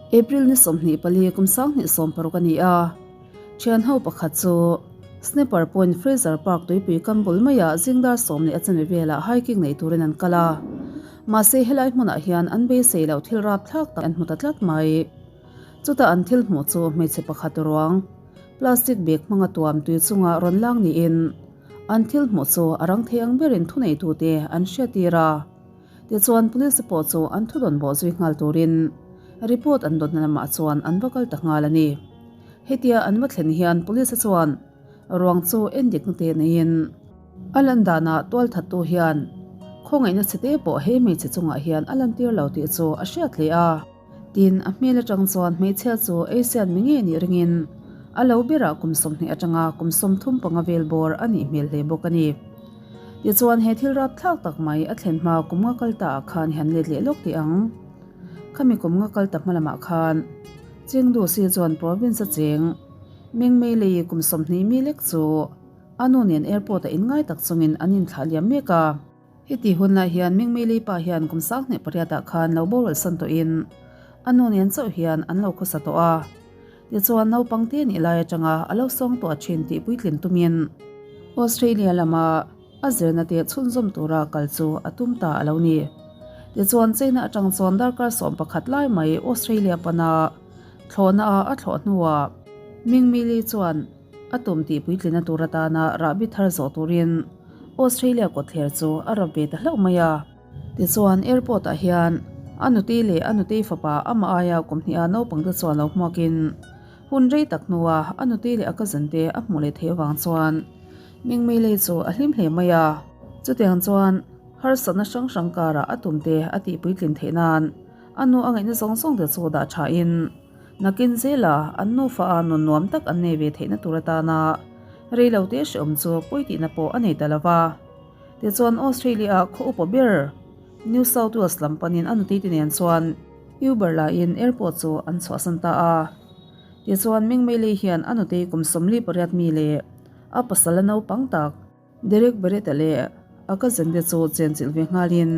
April ni 24 kum 2016 a ni a. Thian ho pakhat chu Snapper Point Fraser Park tuipui kam bul maiah zingdar sawm leh a chanve velah hiking nei turin an kal a. Mahse helai hmunah hian an beisei loh thil rapthlak tak an hmu ta tlat mai. Chutah an thil hmuh chu hmeichhe pakhat ruang plastic bag hmanga tuam tui chunga rawn lang niin an thil hmuh chu a rang thei ang berin thuneitute an hriattir a. Tichuan police pawh chu an thudawn bawh zui nghal turin report an dawnna lamah chuan an va kal ta nghal a ni. Hetia an va thlen hian police chuan ruang chu en dikna te neiin a lan danah tualthattu hian khawngaihna chhe te pawh he hmeichhe chungah hian a lantir lo tih chu a hriat hle a. Tin, a hmel atang chuan hmeichhia chu Asian mi ngei nih ringin a lo berah kum 20 atanga kum 35 vel bawr a nih hmel hle bawk a ni. Tichuan he thil rapthlak tak mai a thlen hma kum nga kal ta ah khan hian let leh lawk tih ang. Khami kum nga kal ta hma lamah khan Chengdu Sichuan province a cheng Mengmei lei kum 20 mi lek chu a nu nen airport a inngai tak chungin an inthlah liam mek a. Heti hun lai hian Mengmei lei pa hian kum 18 ah khan lo boral san tawhin a nu nen chauh hian an lo khawsa tawh a. Tichuan naupang te nih lai atanga a lo sawng tawh a thin tih puitlin tumin Australia lama a zirna te chhunzawm tura kal chu a tum ta a lo ni. Tichuan China atang chuan darkar 11 lai mai Australia pana thlawhna a a thlawh hnuah Mingmili chuan a tum tih puitlina tur atana rahbi thar zawh turin Australia kawtthler chu a rap ve ta hlauh mai a. Tichuan airport ah hian a nutei leh a nutei fapa amah aia kum hnih a naupang te chuan lo hmuakin hun rei tak hnua a nutei leh a cousin te a hmuh leh theih avang chuan Mingmei lei chu a hlim hle mai a. Chutiang chuan harsatna hrang hrang karah a tum te a tih puitlin theih nan a nu a ngaihna zawng zawng te chu dah tha in nakin zela an nufa a nun nuam tak an nei ve theihna tur atana rei lo te hreawm chu pawi tihna pawh a nei ta lova. Tichuan Australia khaw upa ber New South Wales lam panin a nutei te nen chuan Uber lain airport chu an chhuahsan ta a. Tichuan Mingmei lei hian a nutei kum 48 mi leh a pasal a naupang tak Derek Barrett-a leh a cousin te chu chenchilh ve nghalin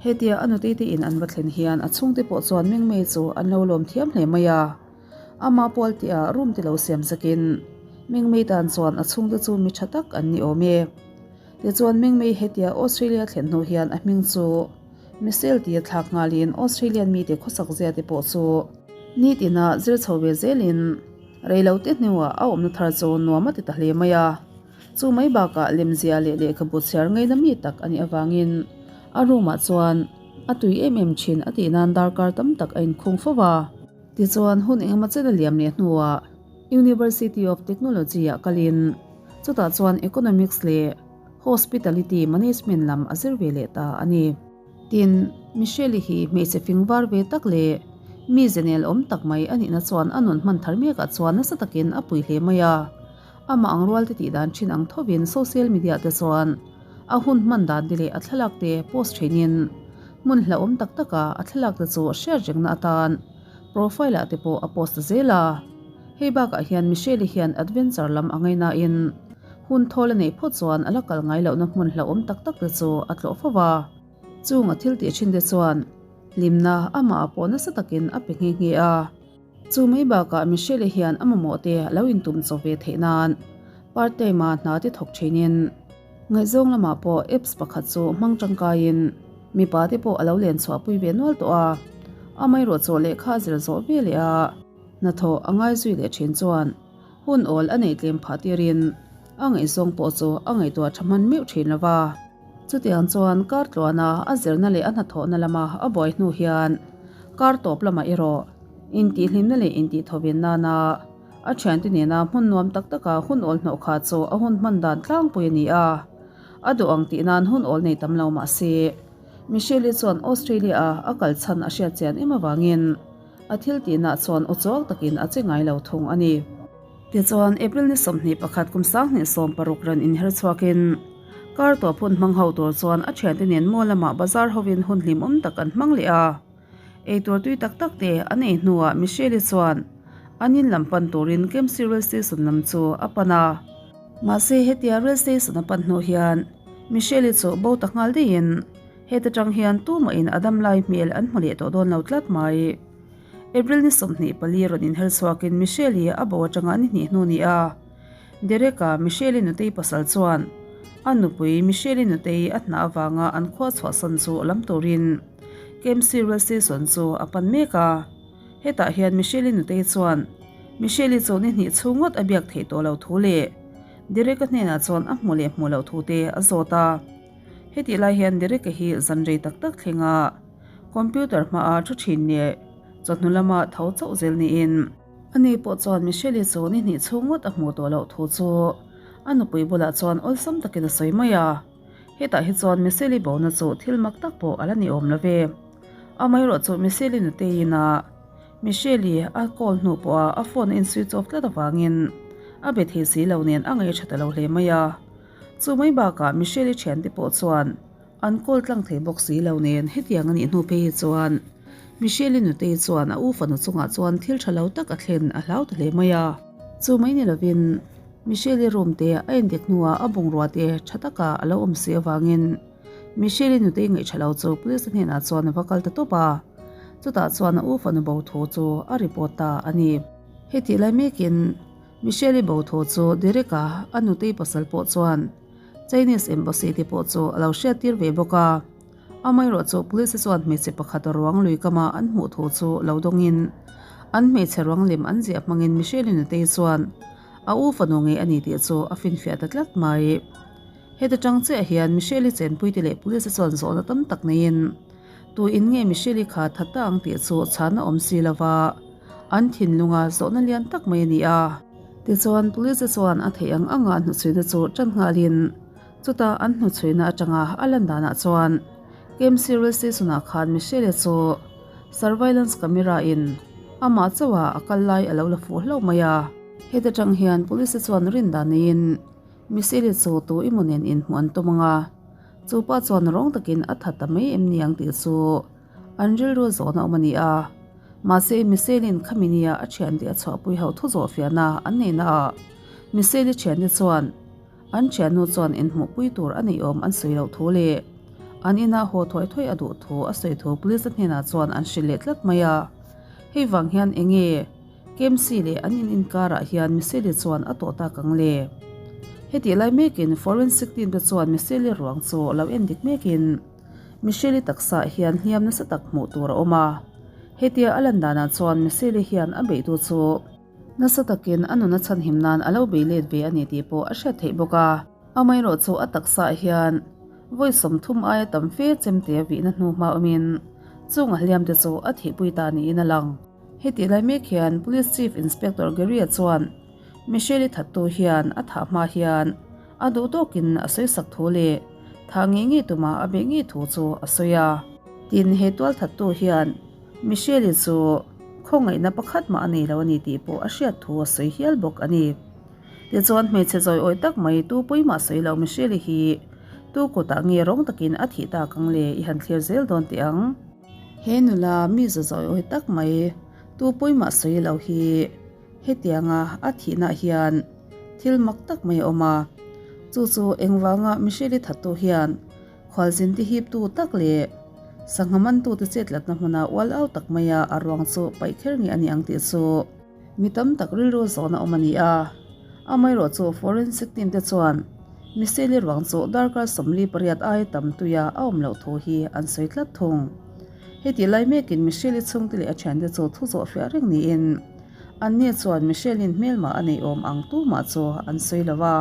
hetia a nutei te in an va thlen hian a chhungte pawh chuan Mingmei chu an lo lawm thiam hle mai a. Ama pual tihah room te lo siam zakin Mingmei tan chuan a chhungte chu mi tha tak an ni awm e. Tichuan Mingmei hetia Australia thlen hnu hian a hming chu Michelle tia thlak nghalin Australian mite khawsak zia te pawh chu nitina zir chho ve zelin reilote hnuah a awmna thar chu nuam a ti ta hle mai a. Chu mai bakah lemzia leh lehkhabu chhiar ngaina mi tak a nih avangin a room ah chuan a tui em em thin a tih nan darkar tam tak a inkhung fo va. Tichuan hun engemaw chen a liam leh hnuah University of Technology ah kalin chutah chuan Economics leh Hospitality Management lam a zir ve leh ta a ni. Tin, Michelle-i hi hmeichhe fing var ve tak leh mi zenel awm tak mai a nihna chuan a nun hman thar mekah chuan nasa takin a pui hle mai a. Amah ang rual te tih dan thin ang thovin social media te chuan a hun hman dan te leh a thlalak te post thinin hmun hlauhawm tak taka a thlalak te chu hriat rengna atan profile ah te pawh a post ta zel a. Hei bakah hian Michelle-i hian adventure lam a ngaihnain hun thawl a neih phawt chuan a la kal ngai lohna hmun hlauhawm tak tak te chu a tlawh fo va. Chung a thil tih thin te chuan hlimna amah ah pawh nasa takin a pe nghe nghe a. Chu mai bakah Michelle-i hian a mamawh te a lo intum chaw ve theih nan part time a hna te thawk thinin ngaihzawng lamah pawh apps pakhat chu hmang tangkaiin mipa te pawh a lo len chhuah pui ve nual tawh a. Amaherawhchu lehkha a zir zawh ve leh a hnathawh a ngai zui leh thin chuan hun awl a nei tlem phah tirin a ngaihzawng pawh chu a ngaihtuah tha hman meuh thin lo va. Chutiang chuan kar tluana a zirna leh a hnathawhna lama a buai hnu hian kar tawp lamah erawh intihhlimna leh intihthovin nana a thiante nena hmun nuam tak taka hun awl hnawh kha chu a hun hman dan tlangpui a ni a. A duh ang tih nan hun awl nei tam lo mah se Michelle-i chuan Australia-a a kal chhan a hriat chian em avangin a thil tihnah chuan aw chawk takin a che ngai lo thung a ni. Tichuan April ni 21 kum 2016 ran inher chhuakin kar tawp hun hmang ho tur chuan a thiante nen maw lamah bazar hovin hun hlimawm tak an hmang leh a. Eitur tui tak tak te an ei hnuah Michelle-i chuan an in lam pan turin Kempsey Rail Station lam chu a pan a. Mahse hetia rail station a pan hnu hian Michelle-i chu bo ta nghal daihin heta tang hian tumahin a dam lai hmel an hmu leh tawh dawn lo tlat mai. April ni 24 rawn inher chhuakin Michelle-i a bo atanga ni hnih hnu ni a. Derek-a Michelle-i nutei pasal chuan a nupui Michelle-i nutei a hna avanga an khua chhuahsan chu lam turin KMC Rail Station chu a pan mek a. Hetah hian Michelle-i nutei chuan Michelle-i chu ni hnih chhung ngawt a biak theih tawh lo thu leh Derek-a hnenah chuan a hmu leh hmuh loh thu te a zawt a. Hetih lai hian Derek-a hi zan rei tak tak thlenga computer hmaah thu thin leh chawhnu lama tho chauh zel niin Ani pawh chuan Michelle-i chu ni hnih chhung ngawt a hmuh tawh loh thu chu a nupui bulah chuan awlsam takin a sawi mai a. Hetah hi chuan Michelle-i bona chu thil mak tak pawh a la ni awm lo ve. Amaherawhchu Michelle-i nuteiin a Michelle-i a call hnu pawha a phone a in switch off tlat avangin a be thei si lo nen a ngaih tha ta lo hle mai a. Chu mai bakah Michelle-i thiante pawh chuan An kawl tlang thei bawk si lo nen hetiang a nih hnu phei hi chuan Michelle-i nutei chuan a u fanu chungah chuan thil tha lo tak a thlen a hlau ta hle mai a. Chu mai ni lovin Michelle-i room te a endik hnuah a bungrua te tha taka a lo awm si avangin Michelle-i nutei ngaih tha lo chu police hnenah chuan a va kal ta tawp a, chutah chuan a u fanu bo thu chu a report ta a ni. Hetih lai mekin Michelle-i bo thu chu Derek-a a nutei pasal pawh chuan Chinese Embassy te pawh chu a lo hriattir ve bawk a. Amaherawhchu Police chuan hmeichhe pakhat ruang lui kama an hmuh thu chu lo dawngin an hmeichhe ruang lem an ziah hmangin Michelle Nutei chuan a u fanu ngei a ni tih chu a finfiah ta tlat mai. Heta tang chiah hian Michelle-i chenpuite leh Police chuan zawhna tam tak neiin tu in nge Michelle-i kha that ta ang tih chu chhana awm si lova an thinlunga zawhna lian tak mai a ni a. Tichuan, Police chuan a theih ang anga hnuchhuina chu tan nghalin, chuta an hnuchhuina atanga a lan danah chuan KMC Rail Station-ah khan Michelle chu surveillance camera in amah chauha a kal lai a lo la fuh hlauh mai a. Heta tang hian Police chuan rin dan neiin Michelle chu tu emaw nen inhmuh an tum ang a, chu pa chuan rawng takin a that ta mai em ni ang tih chu An rilru zawhna awm a ni a, mahse Michelle-in khami nia a thiante a chhuahpui ho thu zawh fiahna an neihna ah Michelle-i thiante chuan an thiannu chuan inhmuhpui tur a neih awm an sawi loh thu leh an ina haw thawi thawi a duh thu a sawi thu police hnenah chuan an hrilh leh tlat mai a. Hei vang hian enge KMC leh an in inkarah hian Michelle-i chuan a tawh tak ang le? Hetih lai mekin forensic team te chuan Michelle-i ruang chu lo endik mekin Michelle-i taksa hian hliam nasa tak hmuh tur a awm a, hetia a lan danah chuan Michelle-i hian a beihtu chu nasa takin a nuna chhanhim nan a lo bei let ve a ni tih pawh a hriat theih bawk a. Amaherawh chu a taksa hian vawi 30 aia tam fe chemte a vihna hnu hma awmin chung a hliamte chu a thihpui ta niin a lang. Hetih lai mek hian Police Chief Inspector Gary-a chuan Michelle-i thattu hian a thah hma hian A duh tawkin a sawi sak thu leh thah ngei ngei tuma a beih ngei thu chu a sawi a. Tin, he tualthattu hian Michelle-i chu khawngaihna pakhat mah a nei lo a ni tih pawh a hriat thu a sawi hial bawk a ni. Tichuan, hmeichhe zawiawi tak mai tu pawimah sawi lo Michelle-i hi tu kutah nge rawng takin a thih tak ang le i han thlir zel dawn teh ang. He nula mi zawiawi tak mai tu pawimah sawi lo hi Hetianga a thihnaah hian thil mak tak mai a awm a, chu chu engvanga Michelle-i thattu hian khualzin ti hiptu tak leh sangha mantute chetlatna hmuna ual au tak maia a ruang chu paih kher nge a ni ang tih chu mi tam tak rilru zawhna awm a ni a. Amaherawh chu forensic team te chuan Michelle-i ruang chu darkar 48 aia tam tuia a awm loh thu hi an sawi tlat thung. Heti lai mekin Michelle-i chhungte leh a thiante chu thu zawh fiah reng niin anni chuan Michelle-in hmelmah a neih awm ang tumah chu an sawi lo a.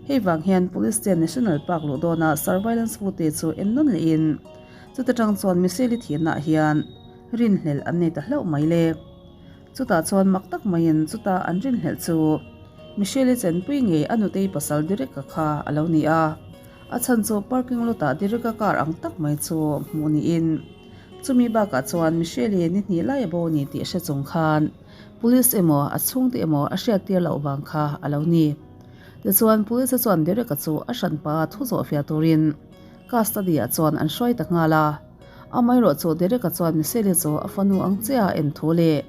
Hei vang hian Police ten National Park luh dawnah surveillance footage chu en nawn lehin chuta tang chuan Michelle-i thihnaah hian rinhlelh an nei ta hlauh mai le. Chutah chuan mak tak maiin chuta an rinhlelh chu Michelle-i chenpui ngei a nutei pasal Derek-a kha a lo ni a. A chhan chu parking lot-ah Derek-a car ang tak mai chu hmuh niin chumi bakah chuan Michelle-i ni hnih lai a bo ni tih hre chung khan police emaw a chhungte emaw a hriattir loh vang kha a lo ni. Tichuan police-a chuan Derek-a chu a hranpa thu zawh fiah turin custody-ah chuan an hruai ta nghal a. Amaherawh chu Derek-a chuan Michelle-i chu a fanu ang chiah a en thu leh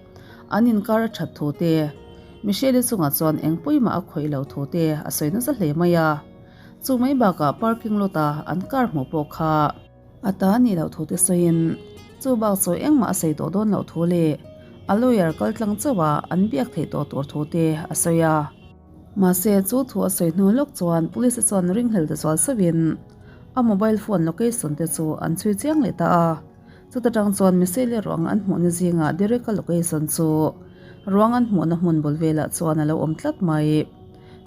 an inkar a that thu te, Michelle-i chungah chuan eng pawimah a khawih lo thu te a sawi nasa hle mai a. Chu mai bakah parking lot a an car hmuh pawh kha a ta nih loh thu te sawiin chu bak chu engmah a sawi tawh dawn loh thu leh A lawyer kal tlang chauh a an biak theih tawh tur thu te a sawi a. Mahse, chu thu a sawi hnu lawk chuan police te chuan ringhlel ta zual sauhin a mobile phone location te chu an chhui chiang leh ta a. Chuta tang chuan Michelle ruang an hmuhna zingah Derek-a location chu ruang an hmuhna hmun bul velah chuan a lo awm tlat mai.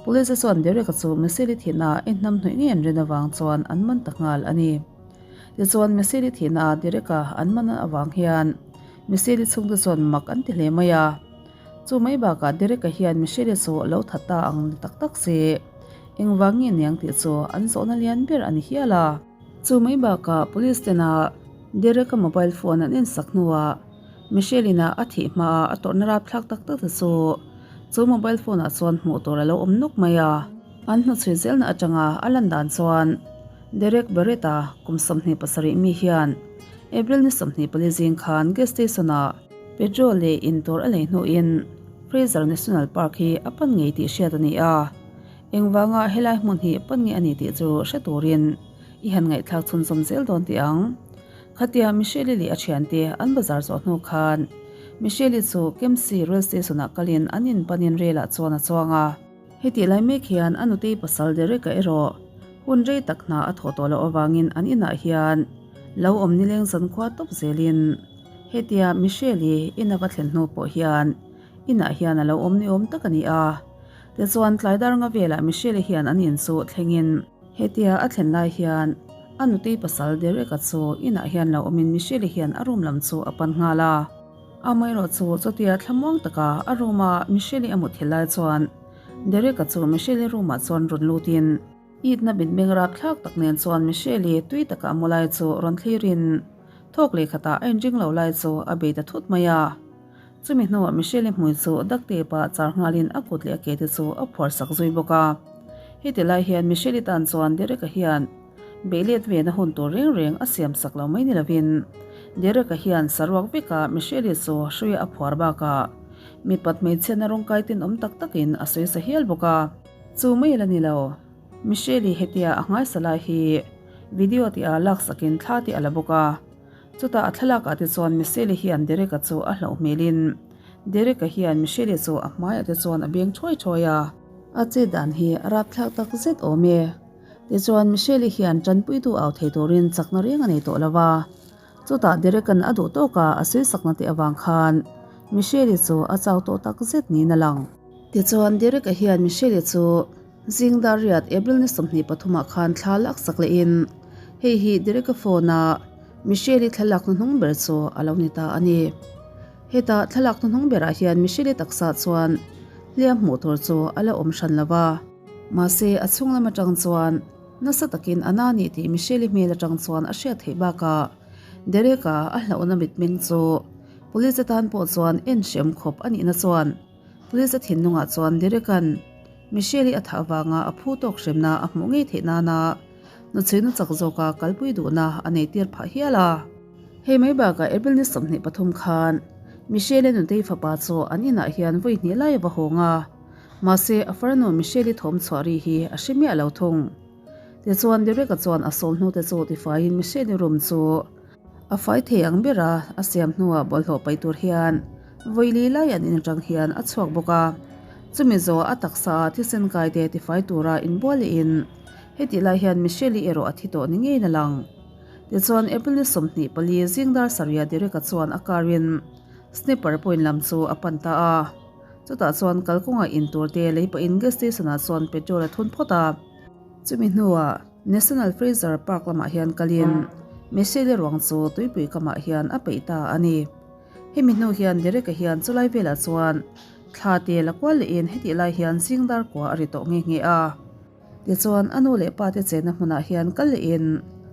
Police te chuan Derek-a chu Michelle-i thihna a inhnam hnawih ngei an rin avang chuan an man ta nghal a ni. Tichuan Michelle-i thihna a Derek-a an man avang hian Michelle-i chhungte chuan mak an ti hle mai a. Chu mai bakah Derek-a hian Michelle-i chu a lo that ta ang ni tak tak se, engvang nge niang tih chu an zawhna lian ber a ni hial a. Chu mai bakah Police tena Derek-a mobile phone an ensak hnuah Michelle-in a a thih hmaah a tawrhna rapthlak tak tak te chu chu mobile phone ah chuan hmuh tur a lo awm nuk mai a. An hnuchhui zelna atanga a lan dan chuan Derek Barrett-a kum 27 mi hian April ni 24 zing khan gas station-ah petrol leh in tur a lei hnuin Fraser National Park hi a pan ngei tih hriat a ni a. Engvanga helai hmun hi pan nge a ni tih chu hre turin i han ngaihthlak chhunzawm zel dawn tih ang. Khatia Michelle-i leh a thiante an bazar zawh hnu khan Michelle-i chu Kempsey Rail Station-ah kalin an in panin rel-ah chuan a chuang a. Hetih lai mek hian a nutei pasal Derek-a erawh hun rei tak hna a thawh tawh loh avangin an inah hian lo awm nileng zankhua tawp zelin hetia Michelle-i in a va thlen hnu pawh hian inah hian a lo awm ni awm tak a ni a. Tichuan tlai dar nga velah Michelle-i hian an in chu thlengin hetia a thlen lai hian a nutei pasal Derek-a chu inah hian lo awmin Michelle-i hian a room lam chu a pan nghal a. Amaherawhchu chutia thlamuang taka a room a Michelle-i a mutthil lai chuan Derek-a chu Michelle-i room ah chuan rawn lutin itna mitmeng rapthlak tak nen chuan Michelle-i tui taka a mu lai chu rawn thlirin thawk leh khatah a inring lo lai chu a bei ta thut mai a. Chumi hnuah Michelle-i hmui chu duct tape ah char nghalin a kut leh a ke te chu a phuar sak zui bawk a. Heti lai hian Michelle-i tan chuan Derek-a hian Beilet vena hun tur reng reng a siam sak lo mai ni lovin Derek-a hian saruak veka Michelle-i chu hruia a phuar bakah mipat hmeichhiatna rawngkai tenawm tak takin a sawi sa hial bawk a. Chu mai la ni lo, Michelle-i hetia a nghaisa lai hi video tih-a laksakin thla te a la bawk a. Chutah a thlalakah te chuan Michelle-i hian Derek-a chu a hlauh hmelin Derek-a hian Michelle-i chu a hmaiah te chuan a beng thuai thuai a. A chet dan hi a rapthlak tak zet awm e. Tichuan Michelle-i hian tanpuitu au thei turin chakna reng a nei tawh lo va. Chutah Derek-a'n a duh tawka a sawisakna teh avang khan Michelle-i chu a chau tawh tak zet niin a lang. Tichuan Derek-a hian Michelle-i chu zing dar riat April ni 23 ah khan thla laksak lehin hei hi Derek-a phone-a Michelle-i thlalak hnuhnung ber chu a lo ni ta a ni. Heta thlalak hnuhnung berah hian Michelle-i taksa chuan hliam hmuh tur chu a la awm hran lo va. Mahse, a chhung lam atang chuan nasa takin a na ni tih Michelle-i hmel atang chuan a hriat theih bakah Derek-a a hlauhna mitmeng chu Police atan pawh chuan en hrem khawp a nihna chuan Police a thinlungah chuan Derek-a'n Michelle-i a thah avanga a phu tawk hremna a hmuh ngei theih nana hnuchhuina chak zawka kalpui duhna a nei tir phah hial a. Hei mai bakah April ni 23 khan Michelle-i nutei fapa chu an inah hian vawi hnih lai a va hawng a. Mahse, a farnu Michelle-i thawm chhuah ri hi a hre miah lo thung. Tichuan, Derek-a chuan a sawl hnute chu tifaiin Michelle-i room chu a fai thei ang ber a, a siam hnuah bawlhhlawh paih tur hian vawi li lai an in atang hian a chhuak bawk a. Chumi zawh a taksa a thisen kai te tifai tura inbual lehin hetih lai hian Michelle-i erawh a thi tawh ni ngeiin a lang. Tichuan, April ni 24 zing dar sarih-ah Derek-a chuan a car-in Snipper point lam chu a pan ta a. Chutah chuan kalkawngah in tur te lei pahin gas station ah chuan petrol a thun phawt a. Chumi hnuah National Fraser Park lamah hian kalin Michelle ruang chu tuipui kamah hian a peih ta a ni. Hemi hnu hian Derek-a hian chulai velah chuan thla te la kual lehin hetih lai hian zing dar kua a ri tawh nghe nghe a. Tichuan a nu leh pa te chenna hmunah hian kal lehin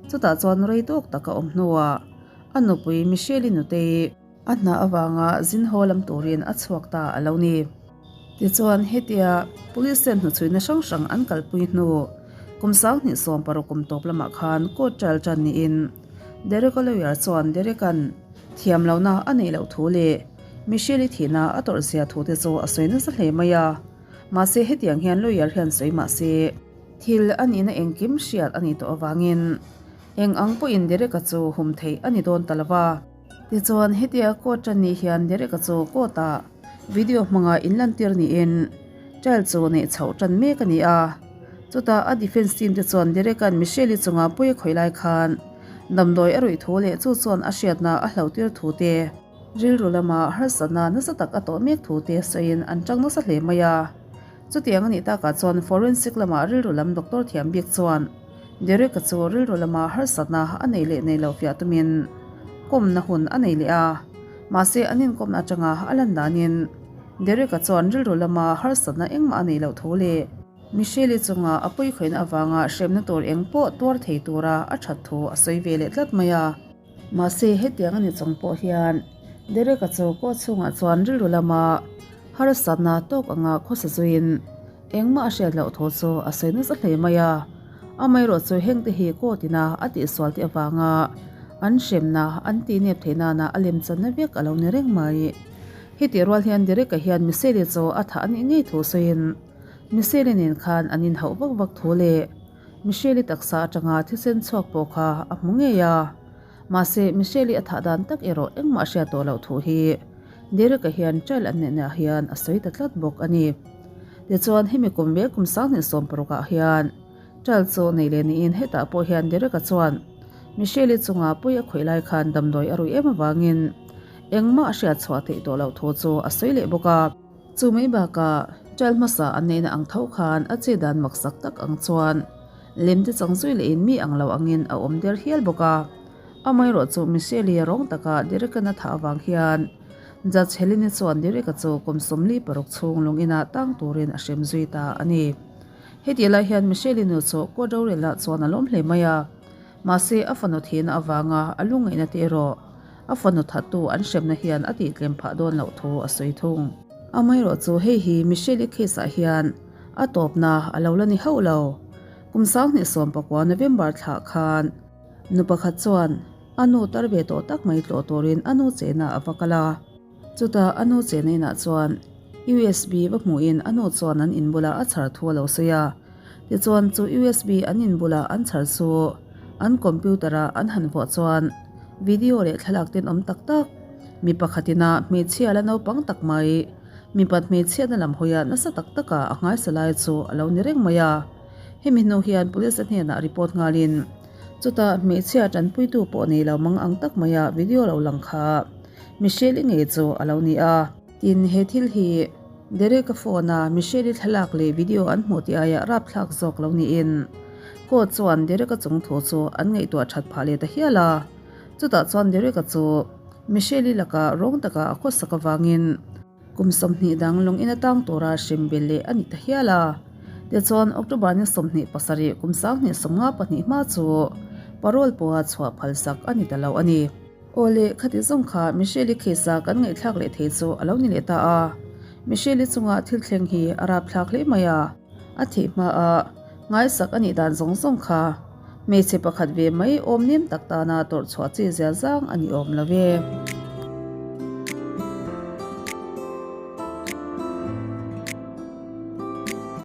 chutah chuan rei tawk tak a awm hnuah a nupui Michelle-i nutei, A hna avanga zin haw lam turin a chhuak ta a lo ni. Tichuan, hetia Police ten hnuchhuina hrang hrang an kalpui hnu kum 2016 kum tawp lamah khan court trial tan niin Derek-a lawyer chuan Derek-a'n thiam lohna a neih loh thu leh Michelle-i thihna a tawrh zia thu te chu a sawi nasa hle mai a. Mahse, hetiang hian lawyer hian sawi mah se, thil a nihna engkim hriat a nih tawh avangin eng ang pawhin Derek-a chu hum theih a ni dawn ta lo va. Tichuan, hetia court tan ni hian Derek-a chu court-ah video hmanga inlantir niin trial chu neih chhoh tan mek a ni a. Chutah a defence team te chuan Derek-a'n Michelle-i chunga pawi a khawih lai khan damdawi a ruih thu leh chu chuan a hriatna a hlauhtir thu te, rilru lama harsatna nasa tak a tawh mek thu te sawiin an tang nasa hle mai a. Chutiang a nih takah chuan forensic lama rilru lam doctor thiam bik chuan Derek-a chu rilru lama harsatna a nei leh nei lo fiah tumin kawmna hun a nei leh a. Mahse an inkawmna atanga a lan danin Derek-a chuan rilru lama harsatna engmah a neih loh thu leh Michelle-i chunga a pawikhawihna avanga hremna tur eng pawh tuar thei tura a that thu a sawi ve leh tlat mai a. Mahse hetiang a ni chung pawh hian Derek-a chu kaw chhungah chuan rilru lama harsatna tawk anga khawsa zuiin engmah a hriat loh thu chu a sawi nasa hle mai a. Amaherawh chu hengte hi court ina a tihsual tih avanga an hremna an tihnep theih nana a lemchanna vek a lo ni reng mai. Hetih rual hian Derek-a hian Michelle-i chu a thah a nih ngei thu sawiin Michelle-i nen khan an inhauh vak vak thu leh Michelle-i taksa atanga thisen chhuak pawh kha a hmu ngei a. Mahse, Michelle-i a thah dan tak erawh engmah a hriat tawh loh thu hi Derek-a hian trial an neihnaah hian a sawi ta tlat bawk a ni. Tichuan, hemi kum ve kum 2016 ah hian trial chu nei leh niin hetah pawh hian Derek-a chuan Michelle-i chunga pawi a khawih lai khan damdawi a ruih em avangin engmah a hriat chhuah theih tawh loh thu chu a sawi leh bawk a. Chu mai bakah trial hmasa an neihna ang tho khan a che dan maksak tak ang chuan lem te chang zui lehin mi ang lo angin a awm der hial bawk a. Amaherawh chu Michelle-i rawng taka Derek-an a thah avang hian Judge Helene-i chuan Derek-a chu kum 46 chhung lung inah tang turin a hrem zui ta a ni. Hetih lai hian Michelle-i nu chu court rorel ah chuan a lawm hle mai a. Mahse a fanu thihna avanga a lungngaihna te erawh A fanu thattu an hremna hian a tihtlem phah dawn loh thu a sawi thung. Amaherawh chu hei hi Michelle-i case ah hian a tawpna a lo la ni hauh lo. Kum 2019 November thlah khan nu pakhat chuan a nu tar ve tawh tak mai tlawh turin a nu chena a va kal a. Chutah a nu chena inah chuan USB va hmuhin a nu chuan an in bulah a chhar thu a lo sawi a. Tichuan chu USB an in bulah an chhar chu an computer a an han vuah chuan video leh thlalak tenawm tak tak mi pakhatin a hmeichhia la naupang tak mai mipat hmeichhiatna lam hawia nasa tak taka a nghaisa lai chu a lo ni reng mai a. Hemi hnu hian police a hnenah report nghalin chutah hmeichhia tanpuitu pawh nei lo mang ang tak maia video lo lang kha Michelle-i ngei chu a lo ni a. Tin, he thil hi Derek-a phone-a Michelle-i thlalak leh video an hmuh tih aia rapthlak zawk lo niin court chuan Derek-a chung thu chu an ngaihtuah that phah leh ta hial a. Chutah chuan Derek-a chu Michelle-i lakah rawng taka a khawsak avangin kum 20 dang lung in atang tura hrem belh leh a ni ta hial a. Tichuan, October ni 27 kum 2054 hma chu parole pawha chhuah phalsak a ni ta lo a ni. Aw le, khati zawng kha Michelle-i case-a kan ngaihthlak leh thei chu a lo ni leh ta a. Michelle-i chunga thil thleng hi a rapthlak hle mai a, a theih hma a ngaisak a nih dan zawng zawng kha hmeichhe pakhat ve mai awm nem tak tana tawrh chhuah chi zia zang a ni awm lo e.